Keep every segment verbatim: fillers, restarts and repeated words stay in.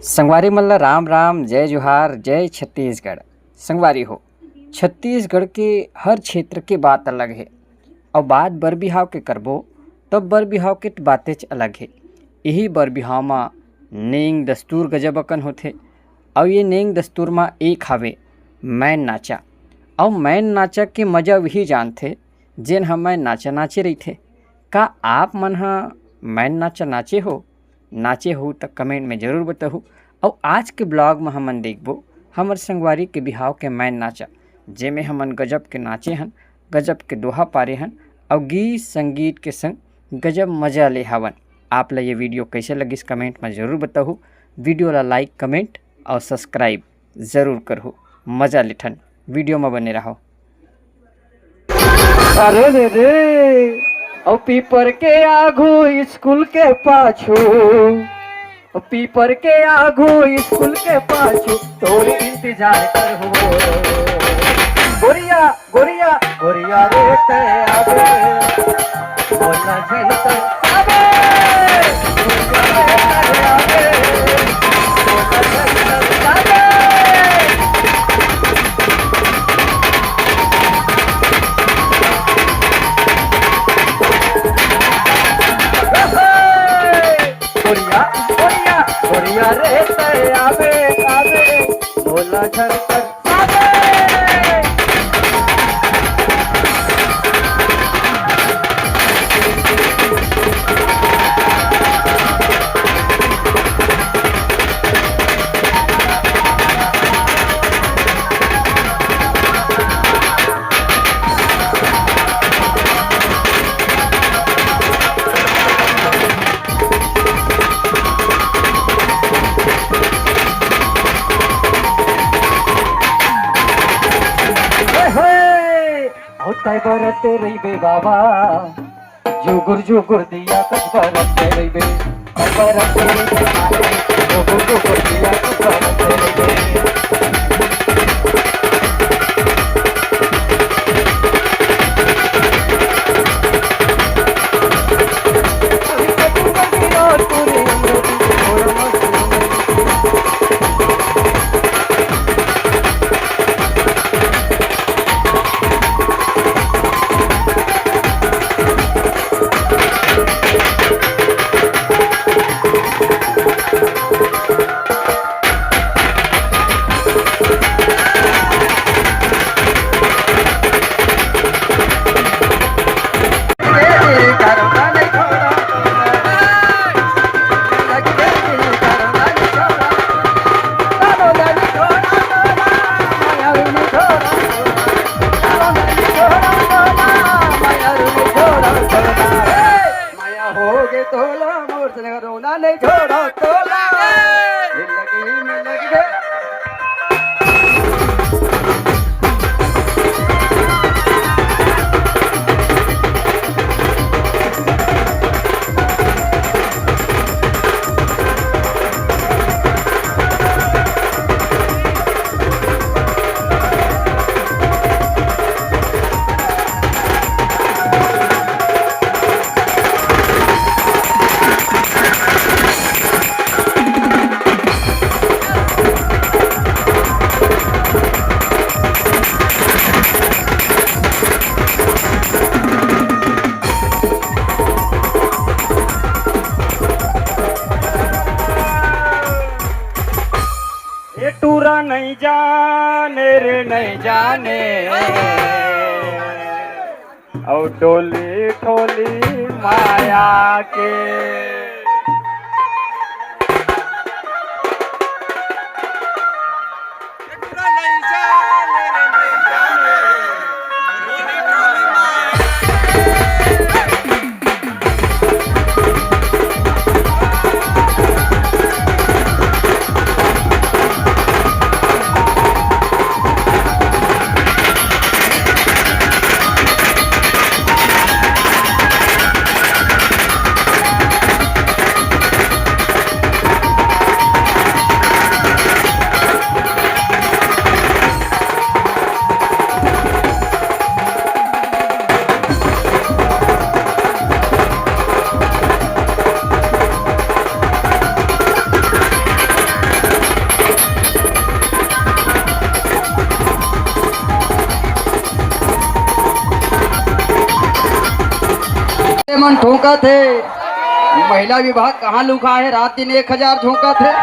संगवारी मन ल राम राम, जय जोहार, जय छत्तीसगढ़। संगवारी हो, छत्तीसगढ़ के हर क्षेत्र के बात अलग हे, अउ बात बर बिहाव के करबो, तब बर बिहाव के त बातेच अलग हे। इही बर बिहाव म नेंग दस्तूर गजब अकन होथे, अउ ये नेंग दस्तूर म एक हावे मैन नाचा। अउ मैन नाचा के मजा उही जानथे, जेन ह मैन नाचा नाचे रहिथे। का आप मन ह मैन नाचा नाचे हो? नाचे हो त कमेंट में जरूर बताहू। अउ आज के ब्लॉग म हमन देखबो हमर संगवारी के बिहाव के मैन नाचा, जेमे हमन गजब के नाचे हन, गजब के दोहा पारे हन, अउ गीत संगीत के संग गजब मजा ले हवन। आप ला ये वीडियो कैसे लगिस, कमेंट में जरूर बताहू। वीडियो ला लाइक, कमेंट अउ सब्सक्राइब जरूर करहू। मजा लेठन, वीडियो में बने रहो। अरे रे रे, अउ पीपर के आगू स्कूल के पाछू, अउ पीपर के आगू स्कूल के पाछू तोर इंतजार करहूँ। गोरिया, गोरिया, गोरिया रे ते आबे, बोला झन ते आबे, गोरिया रे ते आबे, बोला झन ते आबे। गोरिया, गोरिया, गोरिया रे ते आबे, आबे, बोला झन ते आबे। ओए होए, अउ तैं बरत रहिबे बाबा, जुगुर जुगुर दिया कस बरत रहिबे, तैं बरत रहिबे बाबा, जुगुर जुगुर दिया कस बरत रहिबे। माया होगे तोला मोर से रोना नहीं छोड़ा तोला। जिंदगी में लग गए। ये टूरा नहीं जाने रे, नहीं जाने। अउ टोली टोली माया के। झोंकत हे। महिला विभाग कहाँ लुका हे, रात दिन एक हजार झोंकत हे।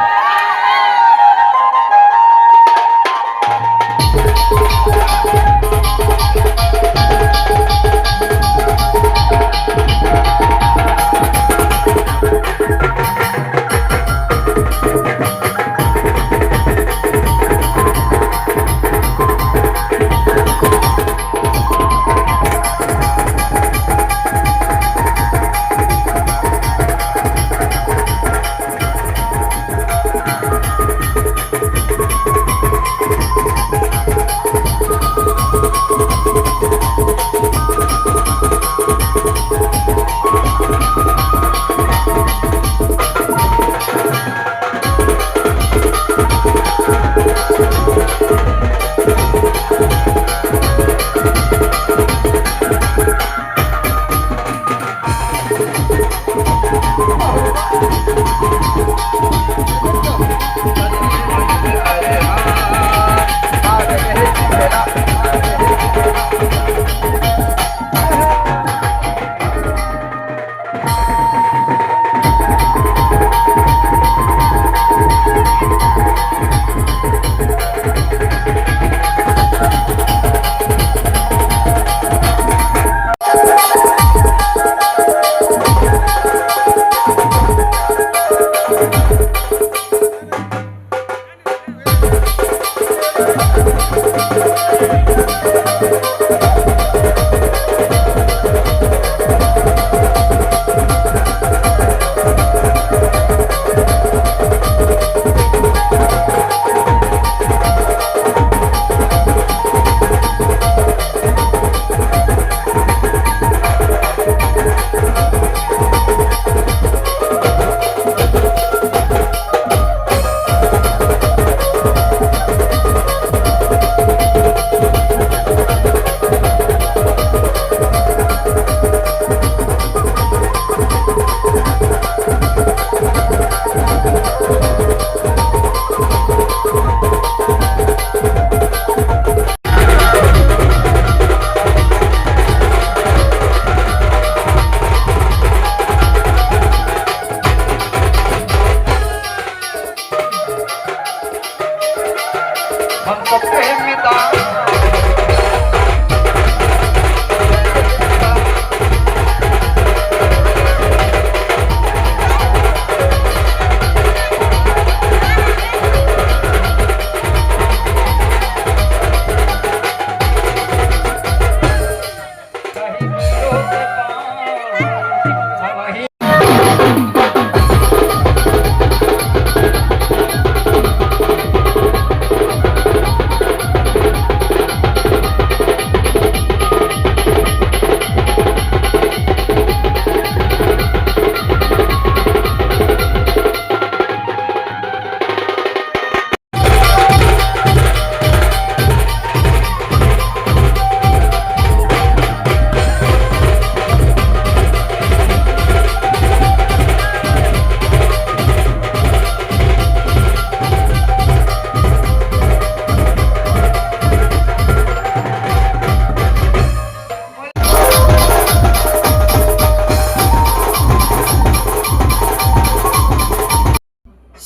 हम सबके मिता।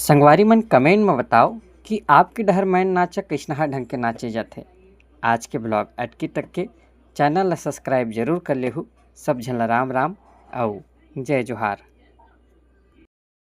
संगवारी मन, comment म बताओ कि आपके डहर मैन नाचा कइसनहा ढंग के नाचे जाथे। आज के vlog अटकी तक के। Channel ला subscribe जरूर कर लेहू। सब झन ला राम राम अउ जय जोहार।